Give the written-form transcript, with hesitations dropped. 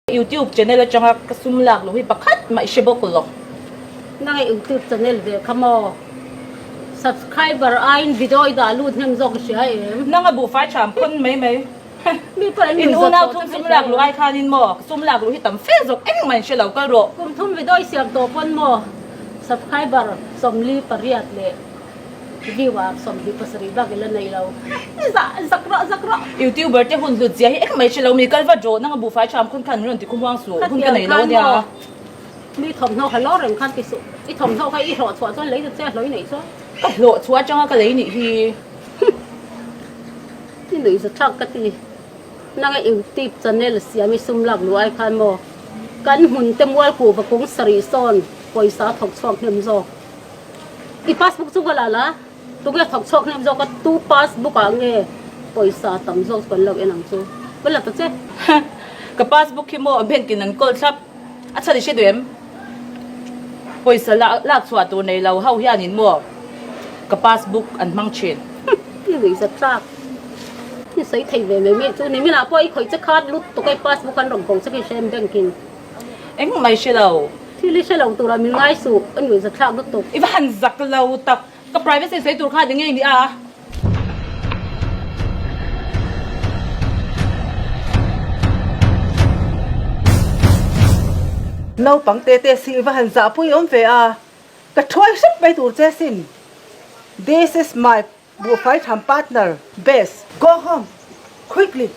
Youtube channel atanga ka sum lak loh hi pakhat mah i hre bawk lo. Nang i youtube channel ve kha maw? Subscriber aiin video i dah lut hnem zawk i hria em? Nang a buhfai tham khawn mai mai. Mi pawh an In nuih zawt unau tawh thum che sum hria lak luh em? ai khanin maw ka sum lak luh hi tam fe zawk engmah in hre lo kal rawh. Kum thum video i siam tawh pawn maw subscriber 48 leh Viewer 27 bak ila nei lo. Zah zak rawh zak rawh. Youtuber te hun hlut zia hi engmah i hre lo mi kal vat rawh nang a buhfai tham khun khan min rawn ti khawmuang suh hun ka nei lo ania. Mi thawmhnaw kha lawr reng khan ti suh i thawmhnaw kha i hlawh chhuah chuan lei ta che a hlawih neih chuan. Ka hlawh chhuah atanga ka lei nih hi. I nuih za thlak ka ti. Nang a youtube channel siam i sum lak luh ai khan maw kan hmun te mual kuhva kung sarih sawn pawisa thawk chhuak hnem zawk. I passbook chu ka la la, tunge thawk chhuak hnem zawk a, tu passbook ah nge pawisa tam zawk chu kan lo en ang chu, ka la ta che. Ka passbook hi maw bank in an kawl thlap, a chhan i hre duh em? Pawisa lak chhuah tur nei lo ho hianin maw ka passbook an hmang thin. I nuihzat tlak, i sawi thei ve mai mai chu, niminah pawh i khawih che khat lut tuk a i passbook an rawn ko che khi hre em bank in. Engmah i hre lo. Thil i hre lo turah min ngai suh, a nuih zathlak lutuk. I va han zak lo tak, ka privacy sawi tur kha ni ngei ni a. Naupang te te si i va han zahpui awm ve a, ka thuai hrep mai tur che sin. This is my buhfai tham partner, best. Go home quickly.